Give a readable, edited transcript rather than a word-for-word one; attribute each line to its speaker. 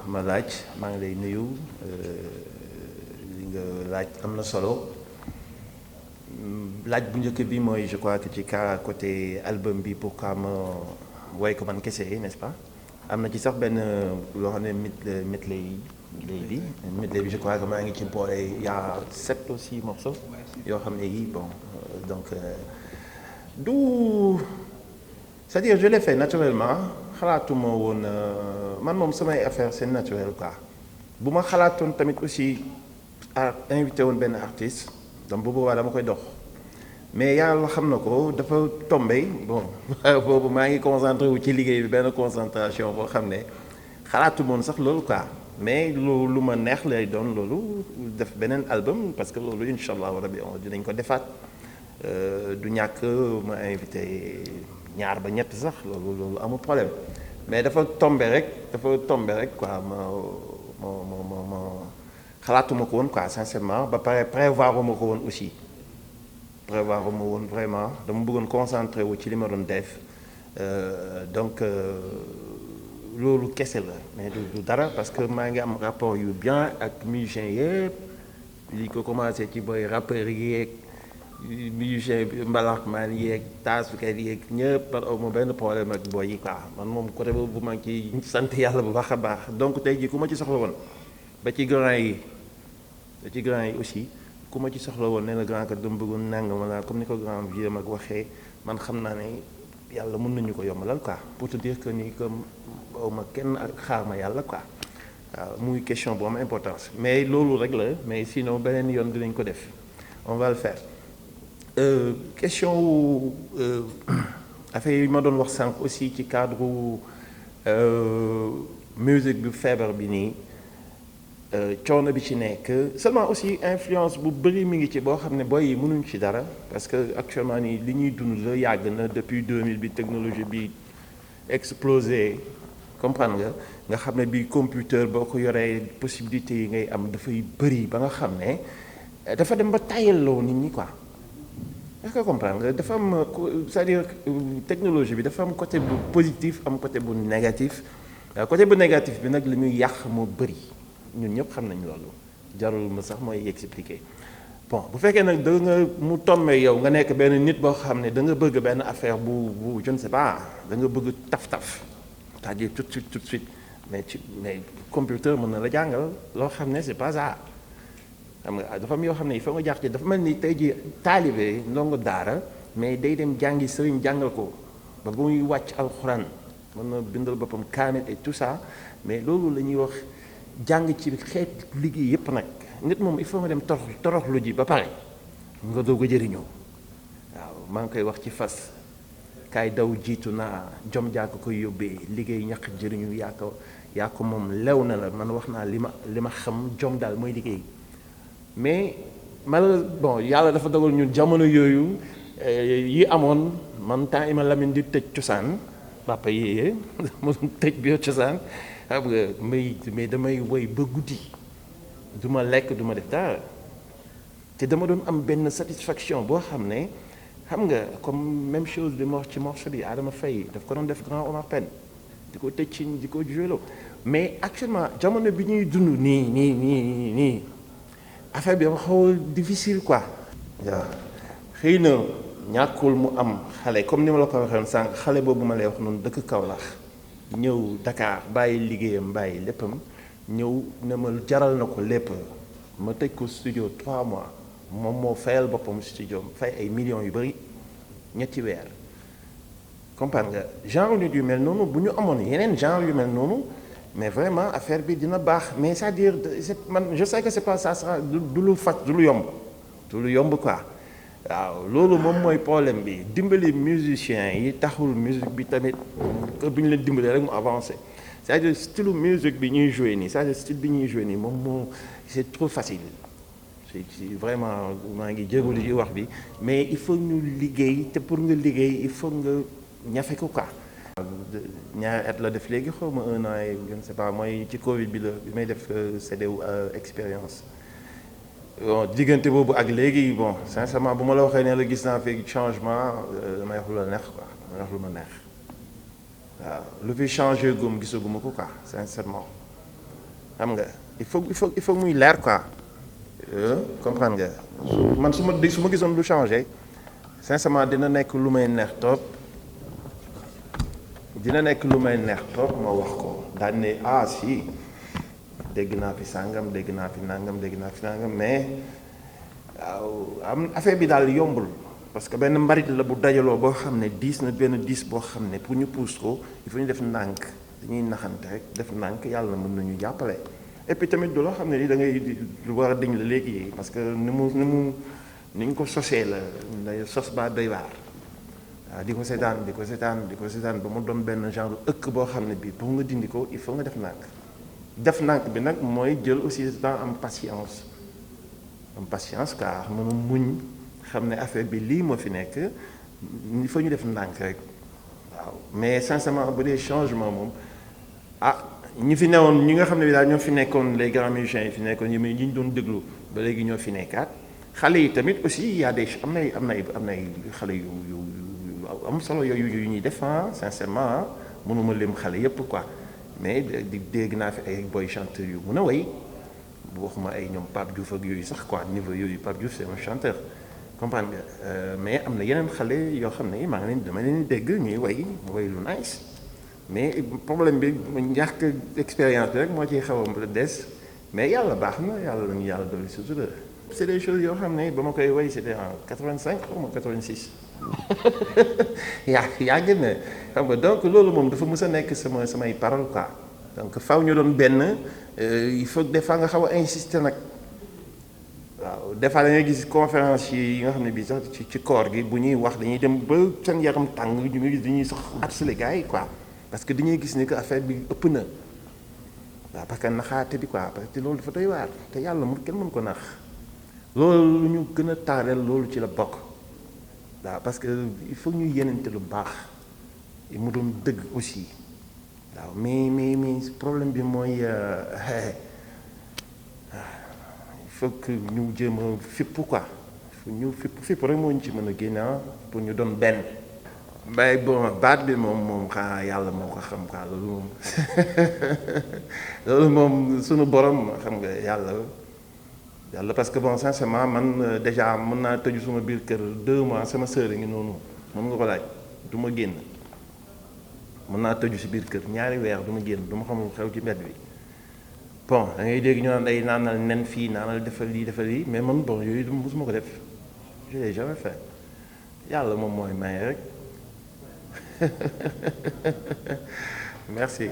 Speaker 1: ma laaj maa ngi lay nuyu li nga laaj am na solo laaj bu njëkk bi mooy je crois que ci cas côté album bi pourquoi ma woy ko man kese n'est-ce pas am na ci sax benn loo xam ne medley bi je crois que maa ngi ci boole y a 7 ou 6 morceaux yoo xam ne yi bon donc du c'est-à-dire je l'ai fait naturellement xalaatuma woon man moom samay affaire c'est naturel quoi bu ma xalaatoon tamit aussi invité woon benn artiste donc bu boobaa dama koy dox mais yàlla xam na ko dafa tombé bon boobu maa ngi concentré wu ci liggéey bi benn concentration boo xam ne xalaatuma woon sax loolu quoi mais lu ma neex lay doon loolu def beneen album parce que loolu incha allah rabi dinañ ko defaat du ñàkk ma invité ñaar ba ñett sax loolu amul problème mais dafa tombé rek quoi ma xalaatuma ko woon quoi sincèrement ba pare prévoir ma ko woon aussi prévoir ma woon vraiment dama bëggoon concentré wu ci li ma doon def donc loolu kese la mais du dara parce que maa ngi am rapport yu bien ak musiciens yëpp li ko commencé ci booy rappeurs yeeg musicien mbalakh maan yeeg taasukat yeeg ñëpp par aw ma benn problème ak booy yi quoi man moom côté boobu maa ngi ciy sant yàlla bu baax a baax donc tey jii ku ma ci soxla woon ba ci grand yi aussi ku ma ci soxla woon nee na grand kat dama bëggoon nangam wala comme ni ko grand vieux mag waxee man xam naa ne yàlla mën nañu ko yombalal quoi pour te dire que ni comme aw ma kenn ak xaar ma yàlla quoi waaw muy question bu am importance mais loolu rek la mais sinon beneen yoon dinañ ko def on va le faire. Question wu affaire yi ma doon wax sànq aussi ci cadre musique bi feebar bi nii coono bi ci nekk seulement aussi influence bu bëri mi ngi ci boo xam ne boy yi mënuñ ci dara parce que actuellement nii li ñuy dund la yàgg na depuis 2000 bi technologie bi explosé comprendre nga xam ne bi computer boo ko yoree possibilités yi ngay am dafay bëri ba nga xam ne dafa dem ba tayalloo nit ñi quoi. est-ce que comprendre nga dafa am c'est-à-dire technologie bi dafa am côté bu positif am côté bu négatif côté bu négatif bi nag li muy yàq moo bëri ñun ñëpp xam nañ loolu jarul ma sax mooy expliquer bon bu fekkee nag da nga mu tombé yow nga nekk benn nit boo xam ne da nga bëgg benn affaire bu je ne sais pas da nga bëgg taf-taf c'est-à-dire tout de suite mais computer mën na la jàngal loo xam ne c'est pas ça. xam nga dafa am yoo xam ne il faut nga jaax ci dafa mel ni tey ji taalibe ndongo daara mais day dem jàngi sëriñ jàngal ko ba bu muy wàcc alxuraan mën na bindal boppam kaamil et tout ça mais loolu la ñuy wax jàng ci xeet liggéey yépp nag nit moom il faut nga dem toroxlu ji ba pare nga doog a jëriñoo waaw maa ngi koy wax ci fas kaay daw jiitu naa jom jaa ko koy yóbbee liggéey ñàkk jëriñu yaa ko moom lew na la man wax naa li ma xam jom daal mooy liggéey mais bon yàlla dafa dogal ñun jamono yooyu yi amoon man temps ima Lamine di tëj cosaan papa yéyee ma doon tëj biir cosaan xam nga mais damay woy ba guddi du ma lekk du ma def dara te dama doon am benn satisfaction boo xam ne xam nga comme même chose bi ci morceau bi Adama Faye daf ko doon def Grand Omar Pène di ko tëj ci di ko jouelo mais actuellement jamono bi ñuy dund nii affaire bi dafa xaw a difficile quoi. waaw xëy na ñàkkul mu am xale comme ni ma la ko waxee sànq xale boobu ma lay wax noonu dëkk Kaolack ñëw Dakar bàyyi liggéeyam bàyyi léppam ñëw ne ma jaral na ko lépp ma tëj ko studio 3 mois moom moo fayal boppam studio fay ay millions yu bëri ñetti weer comprendre nga genre nit yu mel noonu bu ñu amoon yeneen genre yu mel noonu. mais vraiment affaire bi dina baax mais c'est-à-dire man je sais que c'est pas ça sera du lu faj du lu yomb quoi waaw loolu moom mooy problème bi dimbali musiciens yi taxul musique bi tamit que bu ñu leen dimbalee rek mu avancé c'est-à-dire style musique bi ñuy jouer nii c'est-à-dire style bi ñuy jouer nii moom moo c'est trop facile c'est vraiment maa ngi jégalu ci wax bi mais il faut ñu liggéey te pour nga liggéey il faut nga ñafe ko quoi. ñaari at la def léegi xaw ma 1 an et je ne sais pas mooy ci Covid bi la bi may def CDU expérience bon diggante boobu ak léegi bon sincèrement bu ma la waxee ne la gis naa fi changement damay wax lu la neex quoi damay wax lu ma neex waaw lu fi changé gum gisaguma ko quoi sincèrement xam nga il faut muy leer quoi comprendre nga man su ma gisoon lu changé sincèrement dina nekk lu may neex trop ma wax ko daan ne si dégg naa fi sàngam dégg naa fi nangam mais waaw am affaire bi daal yombul parce que benn mbarit la bu dajaloo boo xam ne diis boo xam ne pour ñu pousse ko il faut ñu def ndànk dañuy naxante rek def ndànk yàlla mën nañu jàppale et puis tamit du loo xam ne ni da ngay lu war a diñ la léegi parce que ni ñu ko sosee la sos baa doy waar waaw di ko seetaan ba mu doon benn genre ëkk boo xam ne bii pour nga dindi ko il faut nga def ndànk bi nag mooy jël aussi temps am patience car mën a muñ xam ne affaire bi lii moo fi nekk il faut ñu def ndànk rek waaw mais sincèrement bu dee changement moom ñi fi newoon ñi nga xam ne bi daal ñoo fi nekkoon les grands musiciens yi fi nekkoon ñi ñu doon déglu ba léegi ñoo fi nekkaat xale yi tamit aussi y a des am nay xale yu am solo yu ñuy def sincèrement mënuma lim xale yépp quoi mais di dégg naa fi ay boy chanteur yu mën a way bu waxuma ay ñoom Pape Diouf ak yooyu sax quoi niveau yooyu Pape Diouf c'est un chanteur comprendre nga mais am na yeneen xale yoo xam ne dama leen dégg ñuy way lu nice mais problème bi ñàkk expérience bi rek moo ciy xaw a des mais yàlla baax na yàlla nañu yàlla dolli sutura c'est des choses yoo xam ne ba ma koy way c'était en 85 ou 86 yàgg na xam nga donc loolu moom dafa mës a nekk samay parole quoi donc faw ñu doon benn il faut des fois nga xaw a insister nag waaw des fois da ngay gis conférence yi nga xam ne bii sax ci koor gi bu ñuy wax dañuy dem ba seen yaram tàng ñu ngi gis dañuy sax harceler gars yi quoi parce que dañuy gis ni que affaire bi ëpp na waaw parce que naxaate bi quoi parce que loolu dafa doy waar te yàlla kenn mën ko nax loolu lu ñu gën a taareel loolu ci la bokk waaw parce que il faut ñu yenente lu baax mu doon dëgg aussi waaw mais problème bi mooy il faut que ñu jéem a fipp quoi ñu fipp rek moo ñu ci mën a génne pour ñu doon benn mais bon baat bi moom xanaa yàlla moo ko xam quoi loolu moom sunu borom xam nga yàlla parce que bon sincèrement man déjà mën naa tëju suma biir kër 2 mois sama sœur ngi noonu mën nga ko laaj du ma génn mën naa tëju si biir kër 2 weer du ma génn du ma xamul xew ci mbedd bi bon da ngay dégg ñu naan ay naanal nen fii naanal defal lii mais man bon yooyu du mosuma ko def je l'ai jamais fait yàlla moom mooy maye rek merci